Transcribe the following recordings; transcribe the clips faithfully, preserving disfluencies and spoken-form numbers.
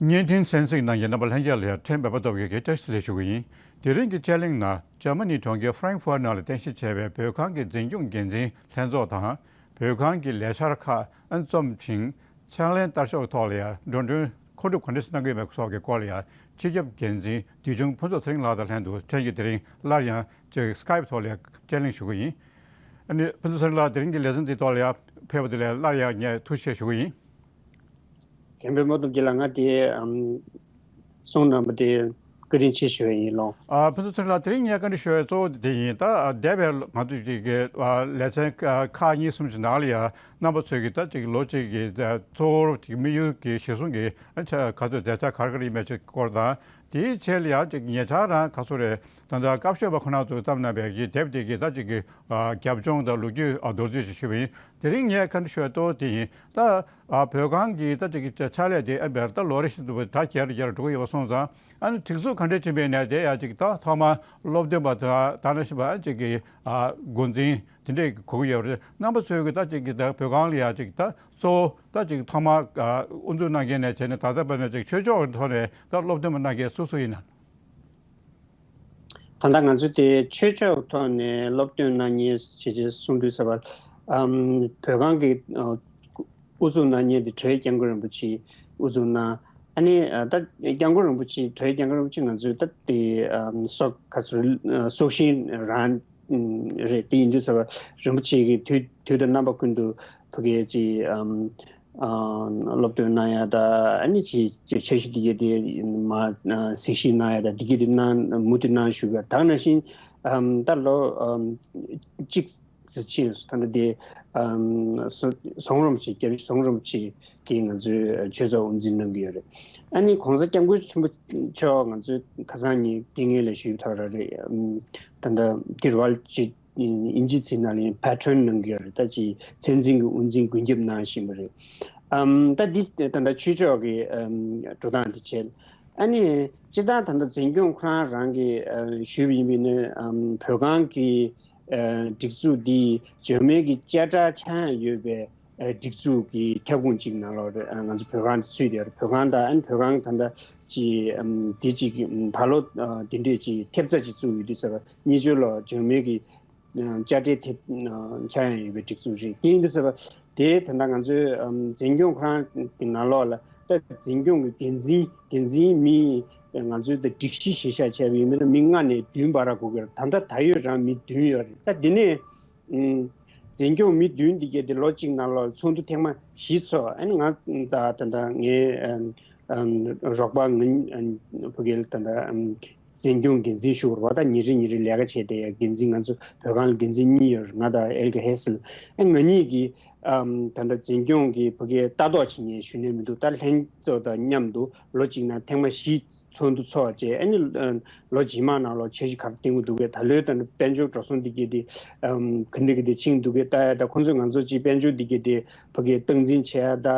བརྙན་འཕྲིན་གསན་གཟིགས་གནང་མཁན་རྣམ་པ་ལྷན་རྒྱས་ལ་ཡང་ཕྲན་པད་མ་སྟོབས་རྒྱལ་གྱིས་བཀྲ་ཤིས་བདེ་ལེགས་ཞུ་གི་ཡིན། དེ་རིང་གི་དཔྱད་གླེང་ནང་འཇར་མ་ནིའི་གྲོང་ཁྱེར་ཧྥ་རེང་ཧྥུར་ནང་ལ་རྟེན་གཞི་བྱས་པའི་བོད་ཁང་གི་འཛིན་སྐྱོང་འགན་འཛིན་ལྷན་ཚོགས་དང་། བོད་ཁང་གི་ལས་འཆར་ཁག་རྩོམ་ཞིང་ཕྱག་ལེན་བསྟར་ཕྱོགས་ཐོག་ལ་ཡང་འགྲོ་གྲོན་མཁོ་སྒྲུབ་ག་འདྲ་གནང་གི་ཡོད་མེད་སོགས་ཀྱི་སྐོར་ལ་ཡང་སྤྱི་ཁྱབ་འགན་འཛིན་འདུས་ཆུང་ཕུན་ཚོགས་ཚེ་རིང་ལགས་དང་ལྷན་དུ་ཕྲན་གྱིས་དེ་རིང་སླར་ཡང་ཅིག་སི་ཀའེབ་ཐོག་ལ་ཡང་དཔྱད་གླེང་ཞུ་གི་ཡིན། ཨ་ནི་ཕུན་ཚོགས་ཚེ་རིང་ལགས་དེ་རིང་གི་ལེ་ཚན་འདིའི་ཐོག་ལ་ཡང་ཕེབས་པ་དེ་ལ་སླར་ཡང་ངས་ཐུགས་རྗེ་ཆེ་ཞུ་གི་ཡིན། རྒན་པད་མ་སྟོབས་རྒྱལ་ལགས། ང་དེ་ཨམ་གསུང་གནང་བ་དེ་བཀའ་དྲིན་ཆེ་ཞུ་ཡ་ཡིན་ལོ། ཨ་ཕུན་ཚོགས་ཚེ་རིང་ལགས། དེ་རིང་ངས་བཀའ་འདྲི་ཞུ་ཡ་གཙོ་བོ་དེ་ཡིན། ད་ཨ་འདས་པའི་ང་ཚོ་གི་གི་ཨ་ལེ་ཚན་ཁག་གཉིས་གསུམ་གྱི་ནང་ལ་ཡང་རྣམ་པ་ཚོས་ཀྱི་ད་ཅིག་ལོ་གཅིག་གི་གཙོ་བོ་ཅིག་དམིགས་ཡུལ་གྱི་གཞིར་བཟུང་གི་ཨ་ཆ་ག་ཚོད་མཛད་འཆར་ག་རེ་ག་རེ་ཡིན་མིན་ཅིག་སྐོར་དང་། དེའི་ཆེད་ལ་ཡང་ཅིག་ཉེ་ཆར་རང་ག་ཚོད་རེད། ད་ལྟ་སྐབས་ཤོད་པ་ཁོ་ན་ཚོས་བཏབ་གནང་བའི་གི་དེབ་དེ་གི་ད་ཅིག་གི་ཨ་རྒྱབ་ལྗོངས་དང་ལོ་རྒྱུས་ཨ་མདོར་བསྡུས་ཤིག་ཞུས་པ་ཡིན། དེ་རིང་ངས་བཀའ་འདྲི་ཞུ་ཡ་གཙོ་བོ་དེ་ཡིན། ད་ཨ་བོད་ཁང་གི་ད་ཅིག་གི་ཕྱག་ལས་དེ་ཨ་བར་ད་ལོ་རེ་བཞིན་དུ་གྲ་རྒྱས་རུ་རྒྱས་རུ་འགྲོ་གི་ཡོད་པ་སོང་ཙང་། ཨ་ནི་སྒྲིག་འཛུགས་ག་འདྲས་ཕྱིན་པའི་ནས་དེ་ཡང་ཅིག་ད་ཐོག་མར་སློབ་སྟོན་པ་དང་ད་ནང་བཞིན་པ་ཅིག་གི་ཨ་འགོ་འཛིན་དེ་འདྲས་དགོས་ཀྱི་ཡོད་རེད། རྣམ་པ་ཚོས་ཀྱི་ད་ཅིག་གི་ད་བོད་ཁང་ལ་ཡང་ཅིག་ད་གཙོ་བོ་ད་ཅིག་ཐོག་མར་ཨ་དབུ་འཛུགས་གནང་མཁན་ནས་བྱས་ནས་ད་ལྟ་བར་ནས་ཅིག་ཆོས་ཕྱོགས་ཀྱི་ཐོག་ནས་ད་སློབ་སྟོན་པ་གནང་མཁན་སུ་སུ་ཡིན་ན། ད་ལྟ་ང་ཚོ་དེ་ཆོས་ཕྱོགས་ཐོག་ནས་སློབ་སྟོན་གནང་མཁན་བྱས་རྗེས་གསུང་དུས་ཟེར་བ། ཨམ་བོད་ཁང་གི་ཨ་དབུ་འཛུགས་གནང་མཁན་དེ་གྲོལ་སྐྱབས་མགོན་རིན་པོ་ཆེ་དབུ་འཛུགས་གནང་། ཨ་ནི་ཨ་ད་སྐྱབས་མགོན་རིན་པོ་ཆེ་གྲོལ་སྐྱབས་མགོན་རིན་པོ་ཆེ་ང་ཚོའི་ད་དེ་ཨམ་སྲོག་ག་ཚོད་ཨ་སྲོག་ཤིང་རང་རེད། དེ་ཡིན་དུས་ཟེར་བ་རིན་པོ་ཆེ་གི་དུས་དུས་དང་རྣམ་པ་ཀུན་ཏུ་ཕ་གིའི་ཅིག་ཨམ་ཨ་སློབ་སྟོན་གནང་ཡ་ད་ཨ་ནི་ཅིག་ཅིག་འཆར་གཞི་འདི་གས་དེ་མ་ཨ་གཟིགས་ཞིབ་གནང་ཡ་ད་འདི་གས་དེ་གནང་མུ་མཐུད་གནང་བཞུགས་ཡ། ད་ག་ནང་བཞིན་ཨམ་ད་ལོ་ཨམ་གཅིག་ཙམ་ཕྱིན་སོང་། ད་ནི་དེ་ཨམ་ཟུང་རིན་པོ་ཆེ་སྐྱབས་རྗེ་ཟུང་རིན་པོ་ཆེ་གིས་ང་ཚོའི་ཆོས་ཚོགས་དབུ་འཛུགས་གནང་གི་ཡོད་རེད། ཨ་ནི་གོང་ས་སྐྱབས་མགོན་ཆེན་པོ་མཆོག་ང་ཚོའི་ཁ་སང་ཉིན་དེ་སྔོན་ལ་ཞུས་ཐོག་ར་རེད། ཨམ་ད་ལྟ་དེ་ར་བ་ཅིག་དབྱིན་ཇིའི་ཚིག་ནང་ལ་ཡིན་པེ་ཊོན་གནང་གི་ཡོད་རེད། ད་ཅིག་མཚན་འཛིན་གྱི་དབུ་འཛིན་མགོན་སྐྱབས་གནང་བཞིན་པ་རེད། ཨམ་ད་འདི་ད་ལྟ་ཆོས་ཕྱོགས་ཀྱི་ཨམ་འགྲོ་སྟངས་དེ་བྱས། ཨ་ནི་སྤྱིར་བཏང་ད་ལྟ་འཛིན་སྐྱོང་ཁོ་རང་རང་གི་ཨ་ཞུས་པ་ཡིན་པས་ན་ཨམ་བོད་ཁང་གི་ཨ་སྒྲིག་འཛུགས་འདི་འཇར་མན་གྱི་དཔྱ་ཁྲལ་ཆག་ཡང་ཡོད་པའི་ཨ་སྒྲིག་འཛུགས་ཀྱི་ཁྱབ་ཁོངས་གཅིག་ནང་ལོགས་རེད། ཨ་ང་ཚོ་བོད་ཁང་དེ་ཚུད་ཡོད་རེད། བོད་ཁང་དང་ཨ་ནི་བོད་ཁང་ད་ལྟ་ཅིག་ཨམ་དེ་ཅིག་ད་ལོ་ཨ་དེ་འདྲས་ཅིག་ཐེབས་རྩ་ཅིག་བཙུགས་ཡོད་དུས་ཟེར་བ་གཉིས་ཆོས་ལོ་འཇར་མན་གྱི་དཔྱ་ཁྲལ་དེ་ཆག་ཡང་ཡོད་པའི་སྒྲིག་འཛུགས་རེད། དེ་ཡིན་དུས་ཟེར་བ་དེ་ད་ལྟ་ང་ཚོའི་འཛིན་སྐྱོང་ཁོ་རང་གི་ནང་ལོགས་ལ་ད་འཛིན་སྐྱོང་གི་འགན་འཛིན་འགན་འཛིན་མི་ང་ཚོའི་ད་སྒྲིག་གཞི་གཞིར་བཞག་བྱས་པ་ཡིན་ན་མི་ལྔ་ནས་བདུན་བར་གོ་གི་རེད། ད་ལྟ་ད་ཡོད་རང་མི་བདུན་ཡོད་རེད། ད་འདི་ནས་འཛིན་སྐྱོང་མི་བདུན་འདི་གས་དེ་ལོ་གཅིག་ནང་ལོགས་ཚོགས་འདུ་ཐེངས་མ་བཞི་ཚོགས། ཨ་ནི་ང་ད་ད་ལྟ་ངའི་ཨམ་རོགས་པ་ང་ཨམ་ཕ་གིར་ད་ལྟ་ཨམ་འཛིན་སྐྱོང་འགན་འཛིན་ཞུ་བར་བ་ད་ཉིན་རེ་ཉིན་རེ་ལས་ཀ་བྱས་ཏེ་འགན་འཛིན་ང་ཚོ་བོད་ཁང་ལ་འགན་འཛིན་གཉིས་ཡོད་རེད། ང་དང་ཨེལ་གྷི་ཧེ་སིལ། ཨ་ང་གཉིས་ཀྱིས་ཨམ་ད་ལྟ་འཛིན་སྐྱོང་གི་ཕ་གིའི་ལྟ་རྟོག་བྱེད་མཁན་ཞུ་ནས་མི་འདུག་ད་ལྷན་ཚོགས་དང་མཉམ་དུ་ལོ་གཅིག་ནང་ཐེངས་མ་བཞི་ཚོགས་འདུ་ཚོགས་བྱས། ཨ་ནི་ཨ་ལོ་རྗེས་མ་ནང་ལོགས་འཆར་གཞི་ག་རེ་བཏིང་གི་འདུག་གས། ད་ལོའི་ད་ནི་དཔལ་འབྱོར་འགྲོ་སོང་འདི་གས་དེ་ཨམ་ག་འདྲ་གི་དེ་ཕྱིན་འདུག་གས། ལྟ་ཡ་ད་ཁོང་ཚོས་ང་ཚོ་ཅིག་དཔལ་འབྱོར་འདི་གས་དེ་ཕ་གིའི་སྟངས་འཛིན་བྱས་ཡ་ད།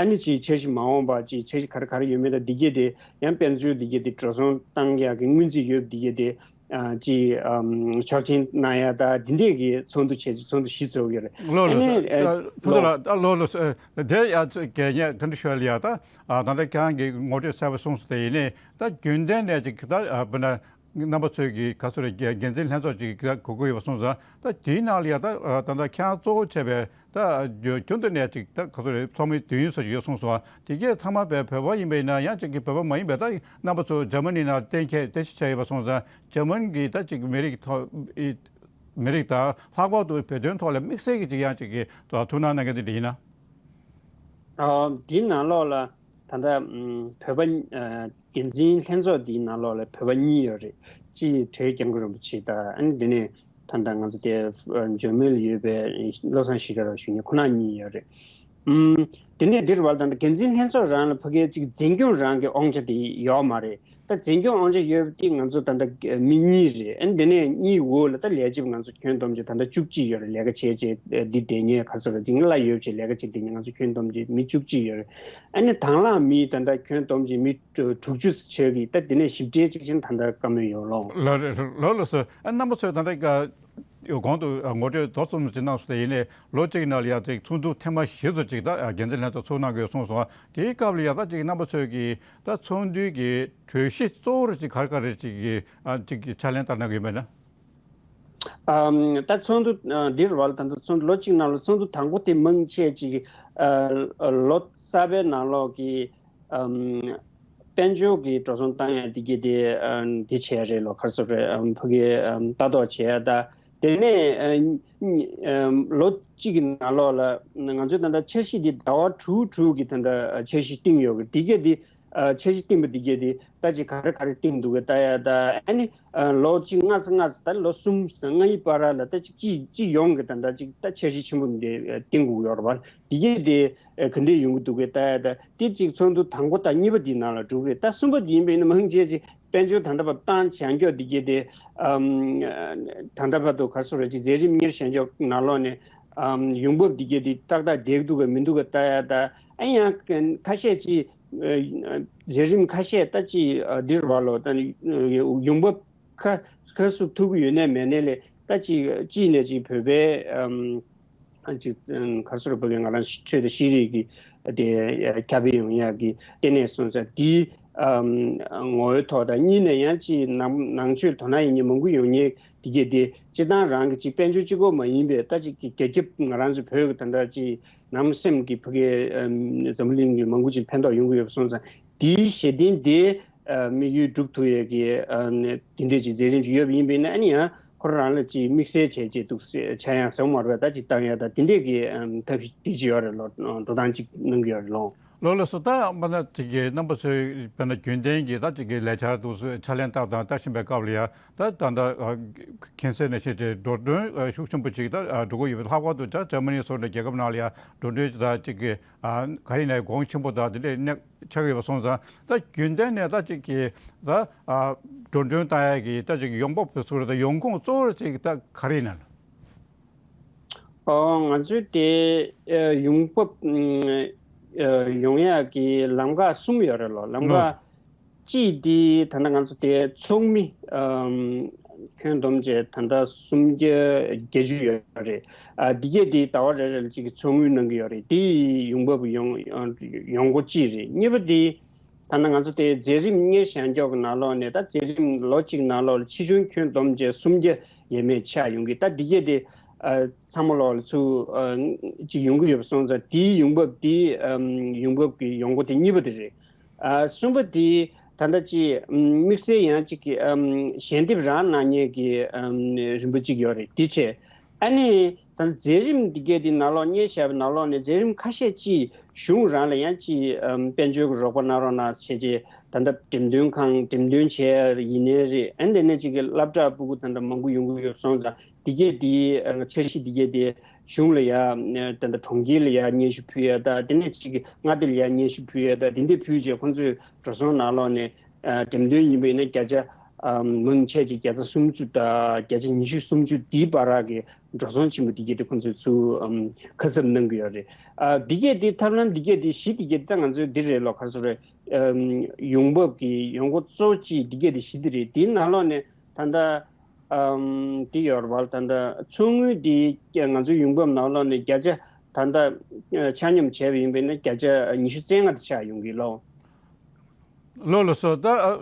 ཨ་ནི་ཅིག་འཆར་གཞི་མ་འོངས་པ་ཅིག་འཆར་གཞི་ག་རེ་ག་རེ་ཡོད་མེད་ད་འདི་གས་དེ་ཡང་དཔལ་འབྱོར་འདི་གས་དེ་འགྲོ་སོང་བཏང་ཡག་གི་སྔོན་རྩིས་ཡོད་འདི་གས་དེ་ཨ་ཅིག་ཨམ་ཆོག་མཆན་གནང་ཡ་ད་འདི་འདྲས་ཀྱི་ཚོགས་འདུ་བྱས་ཅིག་ཚོགས་འདུ་བཞི་ཚོགས་ཡོད་རེད། ལགས་ཨ་ལགས་ནི་སོ། ཨ་ཨ་ཕུན་ཚོགས་ལགས། ཨ་ལགས་ལགས་སོ། ཨ་དེ་ཡ་ཚོ་གལ་ཡ་ག་འདྲ་ཞུ་ཡ་ལ་ཡ་ད་ཨ་ད་ལྟ་ཁྱེད་རང་གིས་ངོ་སྤྲོད་གསལ་པོ་གསུངས་སོང་། དེ་ཡིན་ནའི་ད་རྒྱུན་ལྡན་ནས་ཅིག་ད་ཨ་དཔེར་ན་རྣམ་པ་ཚོས་ཀྱི་ག་ཚོད་རེད་འགན་འཛིན་ལྷན་ཚོགས་ཅིག་ག་དགོས་ཀྱི་ཡོད་པ་སོང་ཙང་། ད་དེའི་ནང་ལ་ཡ་ད་ད་ལྟ་ཁྱེད་རང་གཙོ་བོ་བྱས་པའི་ད་རྒྱུན་དུ་ནས་ཅིག་ད་ག་ཚོད་རེད་ཚོགས་མི་དུས་ཡུན་སོགས་ཡོད་གསུངས་སོང་། དེ་གས་ཚང་མ་བོད་པ་ཡིན་པ་ཡིན་ན་ཡང་ཅིག་གི་བོད་པ་མ་ཡིན་པའི་ད་རྣམ་པ་ཚོ་འཇར་མ་ནི་ནང་གཏན་འཁེལ་རྟེན་གཞི་བྱས་ཡོད་པ་སོང་ཙང་། འཇར་མ་ནི་གི་ད་ཅིག་མི་རིགས་ཐོག་མི་རིགས་དང་ལྷག་པར་དུ་བོད་དོན་ཐོག་ལ་དམིགས་བསལ་གྱི་ཅིག་ཡང་ཅིག་གི་ཐུགས་སྣང་གནང་མཁན་དེ་འདྲ་ཡིན་ན། ཨ་དེའི་ནང་ལོགས་ལ་ད་ལྟ་ཨམ་བོད་པ་ཨ་འགན་འཛིན་ལྷན་ཚོགས་འདིའི་ནང་ལོགས་ལ་བོད་པ་གཉིས་ཡོད་རེད། གཅིག་གྲོལ་སྐྱབས་མགོན་རིན་པོ་ཆེ་དང་། ཨ་ནི་དེ་ནས་ད་ལྟ་ང་ཚོ་དེ་ཨ་འཇར་མན་ལ་ཡོད་པའི་བློ་བཟང་ཤེས་རབ་ཞུ་མཁན་ཁོ་ན་གཉིས་ཡོད་རེད། ཨམ་དེ་ནས་འདིར་བར་ད་ལྟ་འགན་འཛིན་ལྷན་ཚོགས་རང་ལ་ཕ་གིའི་ཅིག་འཛིན་སྐྱོང་རང་གི་དབང་ཆ་དེ་ཡོད་མ་རེད། ད་འཛིན་སྐྱོང་དབང་ཆ་ཡོད་པ་དེ་ང་ཚོ་ད་ལྟ་མི་གཉིས་རེད། ཨ་ནི་དེ་ནས་གཉིས་འོག་ལ་ད་ལས་བྱེད་ང་ཚོ་ཁྱོན་བསྡོམས་ཀྱི་ད་ལྟ་བཅུ་གཅིག་ཡོད་རེད། ལས་ཀ་བྱས་བྱས་འདི་བསྡད་མཁན་ག་ཚོད་རེད། དེ་སྔ་ལ་ཡོད་བྱས་ལས་ཀ་བྱས་བསྡད་མཁན་ང་ཚོ་ཁྱོན་བསྡོམས་ཀྱི་མི་བཅུ་གཅིག་ཡོད་རེད། ཨ་ནི་དང་བླངས་མི་ད་ལྟ་ཁྱོན་བསྡོམས་ཀྱི་མི་དྲུག་ཅུ་ཙམ་ཆགས་ཀྱི། ད་དེ་ནས་ཞིབ་ཕྲའི་གཅིག་ཆེན་ད་ལྟ་བཀའ་མོལ་ཡོད་ལོ། ལགས་རེད། ལགས་ལགས་སོ། ཨ་རྣམ་པ་ཚོས་ད་ལྟ་ཀ་ གོང་དུ་ངོ་སྤྲོད་མདོར་ཙམ་ཅིག་གནང་སོང་། དེ་ཡིན་ནའི་ལོ་གཅིག་ནང་ལ་ཡང་ཅིག་ཚོགས་འདུ་ཐེངས་མ་བཞི་ཙམ་ཅིག་ད་འགན་འཛིན་ལྷན་ཚོགས་ཚོགས་གནང་དགོས་གསུངས་སོང་། དེའི་སྐབས་ལ་ཡང་ད་ཅིག་རྣམ་པ་ཚོས་ཀྱིས་ད་ཚོགས་འདུའི་གི་གྲོས་གཞི་གཙོ་བོར་ཅིག་ག་རེ་ག་རེ་ཅིག་གི་ཨ་ཅིག་གི་ཕྱག་ལེན་བསྟར་གནང་གི་ཡོད་མེད་ན། ཨམ། ད་ཚོགས་འདུ་ཨ་འདིར་བར་ད་ལྟ་ཚོགས་འདུ་ལོ་གཅིག་ནང་ལ་ཚོགས་འདུ་དང་པོ་དེ་མང་ཆེ་ཅིག་ཨ་ལོ་གསར་པའི་ནང་ལོགས་ཀྱི་ཨམ། དཔལ་འབྱོར་གྱི་འགྲོ་སོང་བཏང་ཡ་དེ་གི་དེ་ཨ་འདི་བྱས་རེད་ལོ། ག་རེ་ཟེར་རེད། ཨམ། ཕ་གི་ཨམ་ལྟ་རྟོག་བྱས་ཡ། ད་དེ་ནས་ཨ་ཨམ་ལོ་གཅིག་གི་ནང་ལོགས་ལ་ང་ཚོས་ད་ལྟ་འཆར་གཞི་འདི་ཟླ་བ་དྲུག་དྲུག་གི་ད་ལྟ་འཆར་གཞི་བཏིང་ཡོད་གི། དེ་གི་དེ་ཨ་འཆར་གཞི་བཏིང་པ་འདི་གས་དེ་ད་ཅིག་ག་རེ་ག་རེ་བཏིང་འདུག་གས་ལྟ་ཡ། ད་ཨ་ནི་ཨ་ལོ་གཅིག་ལྔ་ཙམ་ལྔ་ཙམ་ད་ལོ་གསུམ་དང་ལྔ་ཡི་བར་ལ་ད་ཅིག་སྤྱི་སྤྱི་ཡོངས་ཀྱི་ད་ད་ཅིག་ད་འཆར་གཞི་ཆེན་པོ་འདི་ཨ་བཏིང་དགོས་ཡོད་རེད་པ། དེ་གས་དེ་ཨ་ག་འདྲས་ཡོང་གི་འདུག་གས་ལྟ་ཡ། ད་དེ་ཅིག་ཚོགས་འདུ་དང་པོ་དང་གཉིས་པ་འདིའི་ནང་ལ་འགྲོ་གི་རེད། ད་གསུམ་པ་འདི་ཡིན་པ་ཡིན་ན་མང་ཆེ་ཅིག་དཔལ་འབྱོར་ད་ལྟ་བར་བཏང་བྱ་མགྱོགས་འདི་གས་དེ་ཨམ་ད་ལྟ་བར་དུ་ག་རེ་ཟེར་རེད། ཅིག་མཛད་རིམ་གཉེར་བྱ་མགྱོགས་ནང་ལོགས་ནས་ཨམ་ཡོང་འབབ་འདི་གས་དེ་ཏག་ཏག་བསྡད་འདུག་གས་མི་འདུག་གས་ལྟ་ཡ། ད་ཨ་ཡང་ཁ་ཤས་ཅིག་ཨ་མཛད་རིམ་ཁ་ཤས་ད་ཅིག་ཨ་འདིར་བ་ལོ་ད་ཡོང་འབབ་ཁ་ཁ་སུ་ཐུག་གི་ཡོད་ནའི་མེད་ནའི་ལས་ད་ཅིག་ཅིག་ནས་ཅིག་བོད་པའི་ཨམ་ཨ་ཅིག་ཨམ་ག་རེ་ཟེར་བོད་པའི་ང་རང་ཆོས་དང་ཤེས་རིག་གི་དེ་ཁྱབ་སྤེལ་ཡོང་ཡག་གི་ལྟེ་གནས་སོང་ཙང་དེའི་ཨམ་ངོ་བོའི་ཐོག་དང་། གཉིས་ནས་ཡང་ཅིག་ནང་ནང་ཆོས་དོ་སྣང་ཡིན་མཁན་མང་པོ་ཡོང་མཁན་དེ་གས་དེ་སྤྱིར་བཏང་རང་གི་ཅིག་དཔལ་འབྱོར་གཅིག་པོ་མ་ཡིན་པའི་ད་ཅིག་གི་རྒྱ་ཁྱབ་ང་རང་ཚོ་བོད་ཀྱི་ད་ལྟ་ཅིག་ནང་སེམས་ཀྱི་ཕ་གི་ཨམ་འཛམ་བུ་གླིང་གི་མང་པོ་ཅིག་ཕན་ཐོགས་ཡོང་གི་ཡོད་པ་སོང་ཙང་། དེའི་གཞི་རྟེན་དེ་ཨ་དམིགས་ཡུལ་འགྲུབ་ཐུབ་ཡས་ཀྱི་ཨ་དེ་འདྲས་ཀྱི་མཛད་རིམ་ཅིག་ཡོད་པ་ཡིན་པས་ན། ཨ་ནི་ཡང་ཁོ་རང་རང་ལ་ཅིག་དམིགས་བསལ་བྱས་ཅིག་འདུག་སེ་ཆ་ཡང་ཟེར་མ་རེད་པ། ད་ཅིག་བཏང་ཡ་ད་དེ་འདྲས་ཀྱི་ཨམ་ཐབས་ཤེས་དེ་ཅིག་ཡོད་རེད་ལོ། འགྲོ་སྟངས་ཅིག་གནང་གི་ཡོད་རེད་ལོ། ལོ་ལ་སོ་ད་མ་ན་ཅིག་གི་རྣམ་པ་ཚོའི་དཔེར་ན་རྒྱུན་ལྡན་གྱི་ད་ཅིག་གི་ལས་འཆར་འདུག་སེ་ཕྱག་ལེན་བསྟར་དང་བསྟར་བཞིན་པའི་སྐབས་ལ་ཡ། ད་ད་ད་ཨ་མཁྱེན་གསལ་ནང་བཞིན་ཅིག་འགྲོ་གྲོན་ཨ་ཤུགས་ཆེན་པོ་ཅིག་ད་ཨ་འགྲོ་གི་ཡོད་པ། ལྷག་པར་དུ་ཇ་ཇར་མ་ནི་སོགས་ཀྱི་རྒྱལ་ཁབ་ནང་ལ་ཡ་འགྲོ་གྲོན་ཅིག་ད་ཅིག་གི་ཨ་ག་རེ་ནས་གོང་ཆེན་པོ་དང་དེ་འདྲའི་གནས་ཆགས་ཡོད་པ་སོང་ཙང་། ད་རྒྱུན་ལྡན་ནས་ད་ཅིག་གི་ད་ཨ་འགྲོ་གྲོན་བཏང་ཡ་གི་ད་ཅིག་ཡོང་འབབ་དེ་ཚོ་རེད། ད་ཡོང་ཁུངས་གཙོ་བོ་ཅིག་ད་ག་རེ་ཡིན་ན། ཨོ་ང་ཚོའི་དེ་ཨ་ཡོང་འབབ་ཨ་ཡོང་ཡ་གི་ལམ་ཁ་གསུམ་ཡོད་རེད་ལོ། ལམ་ཁ་ལོ། གཅིག་དེ་ད་ལྟ་ང་ཚོ་དེ་ཚོགས་མི་ཨམ་ཁྱོན་བསྡོམས་བྱས་ད་ལྟ་སུམ་བརྒྱ་བརྒྱད་ཅུ་ཡོད་རེད། ཨ་འདི་གས་དེ་ཟླ་བ་རེ་རེ་ལ་གཅིག་གི་ཚོགས་དངུལ་གནང་གི་ཡོད་རེད། དེ་ཡོང་འབབ་ཡོང་ཡོང་སྒོ་གཅིག་རེད། གཉིས་པ་དེ་ད་ལྟ་ང་ཚོ་དེ་མཛད་རིམ་གཉེར་བྱ་མགྱོགས་ཀྱི་ནང་ལོགས་ནས་ད་མཛད་རིམ་ལོ་གཅིག་ནང་ལོགས་ལ་ཕྱིས་འབྱུང་ཁྱོན་བསྡོམས་བྱས་སུམ་བརྒྱ་ཡས་མས་ཆགས་ཡོང་གི། ད་འདི་གས་དེ་ཨ་ཚང་མ་ལོག་ལ་ཚུར་ཨ་གཅིག་ཡོང་གི་ཡོད་པ་སོང་ཙང་། དེའི་ཡོང་འབབ་དེ་ཨམ་ཡོང་འབབ་ཀྱི་ཡོང་སྒོ་དེ་གཉིས་པ་དེ་རེད། ཨ་གསུམ་པ་དེ་ད་ལྟ་ཅིག་དམིགས་བསལ་ཡང་ཅིག་གི་ཨམ་ཞལ་འདེབས་རང་གནང་མཁན་གྱི་ཨམ་རིམ་པ་ཅིག་ཡོད་རེད། དེ་བྱས་ཨ་ནི་ད་ལྟ་མཛད་རིམ་འདི་གས་དེ་ནང་ལོགས་གཉེར་བཞག་པའི་ནང་ལོགས་ནས་མཛད་རིམ་ཁ་ཤས་ཅིག་གཞུང་རང་ལ་ཡང་ཅིག་ཨམ་དཔལ་འབྱོར་གྱི་རོགས་པ་གནང་རོགས་གནང་བྱས་རྗེས་ད་ལྟ་འགྲེམས་སྟོན་ཁང་འགྲེམས་སྟོན་བྱས་ཡིན་ནའི་རེད། ཨ་ནི་དེ་ནས་ཅིག་གི་སློབ་གྲྭ་ཕྲུ་གུ་ད་ལྟ་མང་པོ་ཡོང་གི་ཡོད་སོང་ཙང་། འདི་གས་དེ་ཨ་འཆར་གཞི་འདི་གས་དེ་གཞུང་ལ་ཡ་ཨ་ད་ལྟ་གྲོང་ཁྱེར་ལ་ཡ་སྙན་ཞུ་ཕུལ་ཡ་ད། དེ་ནས་ཅིག་མངའ་སྡེ་ལ་ཡ་སྙན་ཞུ་ཕུལ་ཡ་ད། དེ་འདྲས་ཕུལ་རྗེས་ཁོང་ཚོས་འགྲོ་སོང་ནང་ལོགས་ནས་ཨ་འགྲེམས་སྟོན་ཡིན་པ་ཡིན་ན་བརྒྱ་ཆ་ཨ་མང་ཆེ་ཅིག་བརྒྱ་ཆ་སུམ་ཅུ་དང་བརྒྱ་ཆ་ཉི་ཤུ་སུམ་ཅུ་དེའི་བར་གྱི་འགྲོ་སོང་ཆེན་པོ་འདི་གས་དེ་ཁོང་ཚོས་ཚུར་ཨམ་ཁ་གསབ་གནང་གི་ཡོད་རེད། ཨ་འདི་གས་དེ་ཐབས་ལམ་འདི་གས་དེ་བཞི་འདི་གས་དེ་ད་ང་ཚོའི་འདི་རེད་ལོ། ག་རེ་ཟེར་རེད། ཨམ་ཡོང་འབབ་ཀྱི་ཡོང་སྒོ་གཙོ་བོ་གཅིག་འདི་གས་དེ་བཞི་འདི་རེད། དེའི་ནང་ལོགས་ནས་ད་ལྟ་ཨམ་དེ་ཡོད་རེད་པ། ད་ལྟ་ཚོགས་དངུལ་དེ་ང་ཚོའི་ཡོང་འབབ་ནང་ལོགས་ནས་བརྒྱ་ཆ་ད་ལྟ་ཆ་སྙོམས་བྱས་པ་ཡིན་པས་ན་བརྒྱ་ཆ་ཉི་ཤུ་རྩ་ལྔ་དེ་ཆགས་ཡོང་གི་ལོ། ལོ་ལ་སོ་ད་ཨ་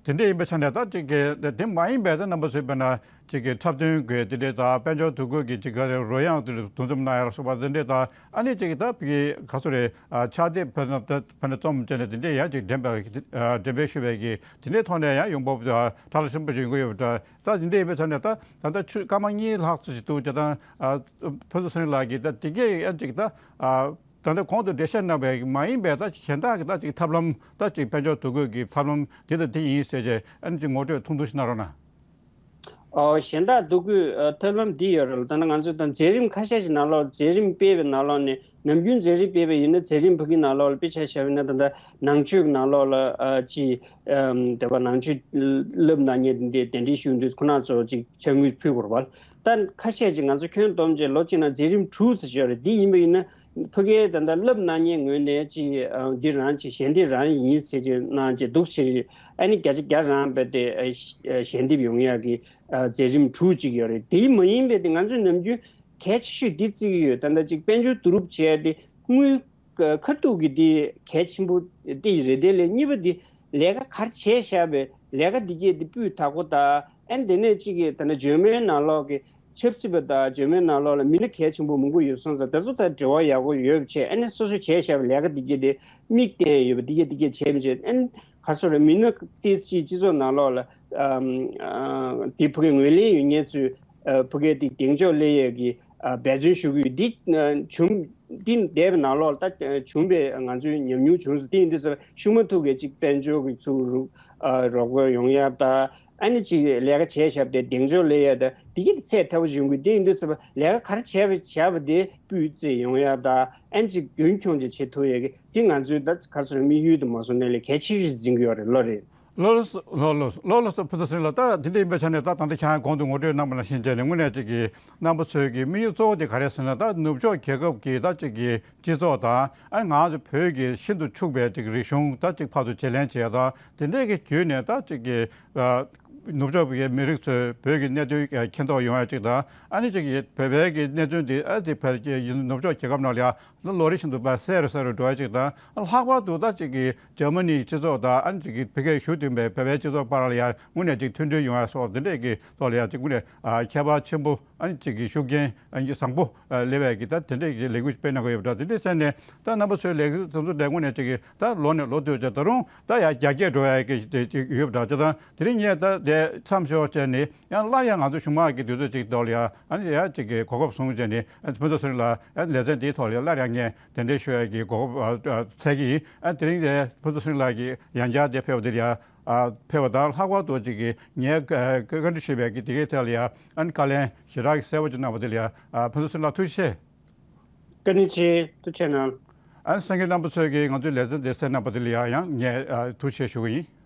དེ་འདྲ་ཡིན་པའི་ཆ་ནས་ད་ཅིག་གི་དེ་མ་ཡིན་པའི་ད་རྣམ་པ་ཚོས་དཔེར་ན་ཅིག་གི་འཁྲབ་སྟོན་དགོས་དེ་འདྲས་དང་། དཔལ་འབྱོར་འདུ་འགོད་ཀྱི་ཅིག་ག་རེ་རོལ་དབྱངས་དེ་འདུ་འཛོམས་གནང་ཡ་ལ་སོགས་པ་དེ་འདྲས་དང་། ཨ་ནི་ཅིག་གི་ད་བི་ག་ཚོ་རེད། ཨ་ཕྱག་དེབ་དཔེར་ན་ད་དཔེར་ན་རྩོམ་བྱས་ནས་དེ་འདྲས་ཡང་ཅིག་འགྲེམས་པ་ཨ་འགྲེམས་སྤེལ་ཞུ་བའི་གི་དེ་འདྲའི་ཐོག་ནས་ཡང་ཡོང་འབབ་ཨ་ཕྲ་ལ་ཞིམ་པོ་ཞིག་ཡོང་གི་ཡོད་པ་འདྲ། ད་དེ་འདྲ་ཡིན་པའི་ཆ་ནས་ད་ད་ལྟ་ཆུ་སྐར་མ་གཉིས་ལྷག་ཙམ་ཞིག་འདུག་ཅེ་ད་ཨ་ཕུན་ཚོགས་ཚེ་རིང་ལགས་ཀྱིས་ད་དེ་གས་ཡང་ཅིག་ད་ཨ་ད་ལྟ་གོང་དུ་འགྲེལ་བཤད་གནང་བའི་མ་ཡིན་པའི་ད་ཅིག་གཞན་དག་གི་ད་ཅིག་ཐབས་ལམ་ད་ཅིག་དཔལ་འབྱོར་འདུ་འགོད་ཀྱི་ཐབས་ལམ་འདི་དང་འདི་ཡིན་ཟེར་བྱས་ཨ་ནི་ཅིག་ངོ་སྤྲོད་ཐུང་ཐུང་ཞིག་གནང་རོགས་གནང་། ཨོ་གཞན་དག་འདུ་འགོད་ཨ་ཐབས་ལམ་འདི་ཡོད་རེད་ལ། ད་ནི་ང་ཚོས་ད་མཛད་རིམ་ཁ་ཤས་ཤིག་ནང་ལོགས་མཛད་རིམ་སྤེལ་བའི་ནང་ལོགས་ནས་ནམ་རྒྱུན་མཛད་རིམ་སྤེལ་བ་ཡིན་ན་མཛད་རིམ་ཕ་གི་ནང་ལོགས་ལ་དཔེ་ཆ་བཞག་པ་ཡིན་ན་ད་ལྟ་ནང་ཆོས་ཀྱི་ནང་ལོགས་ལ་ཨ་ཅིག་ཨམ་དེ་བ་ནང་ཆོས་བསླབ་གནང་མཁན་འདི་གདན་འདྲེན་ཞུ་འདུག་ཁོ་ན་ཚོ་ཅིག་ཕྱག་དངུལ་ཕུལ་དགོས་རེད་པ། ད་ཁ་ཤས་ཅིག་ང་ཚོ་ཁྱོན་བསྡོམས་བྱས་ལོ་གཅིག་ནང་མཛད་རིམ་དྲུག་ཙམ་ཞིག་ཡོད་རེད། འདི་ཡིན་པ་ཡིན་ན་ ཕ་གིའི་ད་ལྟ་བསླབ་གནང་མཁན་ངོས་ནས་ཅིག་འདི་རང་ཅིག་ཞལ་འདེབས་རང་ཡིན་ཟེར་ཅིག་གནང་ཅིག་འདུག་ཕྱིར། ཨ་ནི་བརྒྱ་ཆ་བརྒྱ་རང་རྦད་དེ་ཞལ་འདེབས་ཡོང་ཡག་གི་མཛད་རིམ་དྲུག་ཅིག་ཡོད་རེད། དེ་མ་ཡིན་པའི་དེ་ང་ཚོས་ནམ་རྒྱུན་གལ་ཆེ་ཤོས་འདི་བརྩི་གི་ཡོད། ད་ལྟ་ཅིག་དཔལ་འབྱོར་བསྡུ་རུབ་བྱས་ཏེ་དངུལ་ཁ་ཐུག་གི་འདི་གལ་ཆེན་པོ་དེ་རེད། དེ་ལས་གཉིས་པ་འདི་ལས་ཀ་ག་རེ་བྱས་བཞག་པའི་ལས་ཀ་འདི་གས་འདི་སྤུས་དག་པོ་དང་། ཨ་ནི་དེ་ནས་ཅིག་གི་ད་ལྟ་འཇོན་མོལ་ནང་ལོགས་ཀྱི་ཆབ་སྲིད་པ་དང་འཇོན་མོལ་ནང་ལོགས་ལ་མི་སྣ་གལ་ཆེན་པོ་མང་པོ་ཡོད་སོང་ཙང་། དེ་ཚོ་དང་འབྲེལ་བ་ཡག་པོ་ཡོད་པ་བྱས། ཨ་ནི་སོ་སོས་བྱས་བཞག་པའི་ལས་ཀ་འདི་གས་དེ་མིག་བསྟན་ཡོད་པ་འདི་གས་འདི་གས་བྱས་མི་བྱས། ཨ་ནི་ག་རེ་ཟེར་རེད། མི་སྣ་ཏོག་ཙམ་སྤྱི་ཚོགས་ནང་ལོགས་ལ་ཨམ་ཨ་དེ་ཕ་གི་ངོས་ལེན་ཡོད་མཁན་ཚོས་ཨ་ཕ་གིར་དེ་གདེང་འཇོག་སླེབས་ཡས་ཀྱི་ཨ་འབད་བརྩོན་ཞུ་གི་ཡོད། འདི་ཨ་བྱུང་འདི་འདས་པའི་ནང་ལོགས་ལ་ད་བྱུང་བའི་ང་ཚོའི་ཉམས་མྱོང་བྱུང་སོང་། དེ་ཡིན་དུས་ཙམ་ཤུགས་མ་ཐུག་གི་ཅིག་དཔལ་འབྱོར་གྱི་ཚུར་རུ་ཨ་རོགས་པ་ཡོང་ཡ་ད། ཨ་ནི་ཅིག་ལས་ཀ་བྱས་བཞག་པ་དེ་གདེང་འཇོག་སླེབས་ཡ་ད། དེ་གི་ཚད་མཐོ་པོ་བྱུང་གི། དེ་ཡིན་དུས་ཙམ་ལས་ཀ་ག་རེ་བྱས་པ་བྱས་པ་དེ་སྤུས་གཙང་ཡོང་ཡ་ད། ཨ་ནི་ཅིག་རྒྱུན་འཁྱོངས་ཅིག་བྱེད་ཐུབ་ཡ་གི་དེ་ང་ཚོའི་ད་ག་རེ་ཟེར་དམིགས་ཡུལ་དུ་མ་སོང་ནས་ལས་གལ་ཆེ་ཤོས་འཛིན་གི་ཡོད་རེད། ལོ་ལོ་ལོ་ལོ་ལོ་ལོ་སོ་ཕུན་ཚོགས་ཚེ་རིང་ལགས། ད་དེ་འདྲ་ཡིན་པའི་ཆ་ནས་ད་ད་ལྟ་ཁྱེད་རང་གོང་དུ་ངོ་སྤྲོད་གནང་པ་ནང་བཞིན་བྱས་ནས་དངོས་གནས་ཅིག་གི་རྣམ་པ་ཚོའི་གི་དམིགས་ཡུལ་གཙོ་བོ་དེ་ག་རེ་ཟེར་ན། ད་ནུབ་ཕྱོགས་རྒྱལ་ཁབ་ཀྱི་ད་ཅིག་གི་སྤྱི་ཚོགས་དང་། ཨ་ནི་ང་ཚོ་བོད་ཀྱི་ཤིན་ཏུ་ཕྱུག་པའི་ཅིག་རིག་གཞུང་ད་ཅིག་ཕར་ཚུར་བརྗེ་ལེན་བྱེད་ཡ་དང་། དེ་འདྲས་ཀྱི་བརྒྱུད་ནས་ད་ཅིག་གི་ཨ་ནུབ་ཕྱོགས་ཀྱི་མི་རིགས་ཚོས་བོད་ཀྱི་གནད་དོན་མཁྱེན་རྟོགས་ཡོང་ཡ་ཅིག་དང་། ཨ་ནི་ཅིག་གི་བོད་པའི་གི་གནད་དོན་དེ་ཨ་དེ་བོད་ཀྱི་ནུབ་ཕྱོགས་རྒྱལ་ཁབ་ནང་ལ་ཡ་ལོ་རེ་བཞིན་དུ་བ་གསལ་རུ་གསལ་རུ་འགྲོ་ཡ་ཅིག་དང་། ལྷག་པར་དུ་ད་ཅིག་གི་འཇར་མ་ནིའི་སྤྱི་ཚོགས་དང་། ཨ་ནི་ཅིག་གི་བོད་སྐད་ཞུ་འདོད་པའི་བོད་པའི་སྤྱི་ཚོགས་བར་ལ་ཡ་དངོས་གནས་ཅིག་མཐུན་སྒྲིལ་ཡོང་ཡ་སོགས་དེ་འདྲས་ཀྱི་ཐོག་ལ་ཡ་ཅིག་དངོས་གནས་ཨ་ཁྱད་པར་ཆེན་པོ། ཨ་ནི་ཅིག་གི་ཤུགས་རྐྱེན་ཨ་ནི་བཟང་པོ་ཨ་སླེབས་ཡ་གི་ད་དེ་འདྲས་ཀྱི་ལས་འགུལ་སྤེལ་གནང་གི་ཡོད་པ་འདྲ། དེ་འདྲས་བྱས་ནས་ད་རྣམ་པ་ཚོའི་ལས་འགུལ་དེ་ཚོ་འདྲ་དངོས་གནས་ཅིག་གི་ད་ལོ་ནས་ལོ་བསྟུད་བྱས་ད་རུང་ད་ཡ་རྒྱ་སྐྱེད་འགྲོ་ཡ་གི་དེ་ཅིག་ཡོད་པ་འདྲ་བྱས། ད་དེ་རིང་ངས་ད་དེ་མཚམས་ཞོག་བྱས་ནས་ཡང་སླར་ཡང་ང་ཚོ་གཞུང་དམངས་ཀྱི་དུས་ཚོད་ཅིག་ཐོག་ལ་ཡ་ཨ་ནི་ཡ་ཅིག་གི་གོ་སྐབས་བཟུང་བྱས་ནས། ཨ་ནི་ཕུན་ཚོགས་ཚེ་རིང་ལགས་ཡང་ལེ་ཚན་འདིའི་ཐོག་ལ་ཡ་སླར་ཡང་ངས་གདན་འདྲེན་ཞུ་ཡ་གི་གོ་སྐབས་ཨ་ཨ་འཚལ་གྱི་ཡིན། ཨ་དེ་རིང་དེ་ཕུན་ཚོགས་ཚེ་རིང་ལགས་ཀྱིས་ཡང་བསྐྱར་དེ་ཕེབས་པ་དེ་ལ་ཡ་ཨ་ཕེབས་པ་དང་། ལྷག་པར་དུ་ཅིག་གི་ངས་བཀའ་འདྲི་ཞུས་པའི་གི་དེ་གའི་ཐད་ལ་ཡ་ཨ་ནི་བཀའ་ལན་ཞེ་དྲག་གི་གསལ་པོ་ཅིག་གནང་བ་དེ་ལ་ཡ་ཨ་ཕུན་ཚོགས་ཚེ་རིང་ལགས་ཐུགས་རྗེ་ཆེ། བཀའ་དྲིན་ཆེ། ཐུགས་རྗེ་གནང་། ཨ་ནི་གསན་མཁན་རྣམ་པ་ཚོས་ཀྱིས་ང་ཚོའི་ལེ་ཚན་དེ་གསན་གནང་བ་དེ་ལ་ཡ་ཡང་ངས་ཨ་ཐུགས་རྗེ་ཆེ་ཞུ་གི་ཡིན།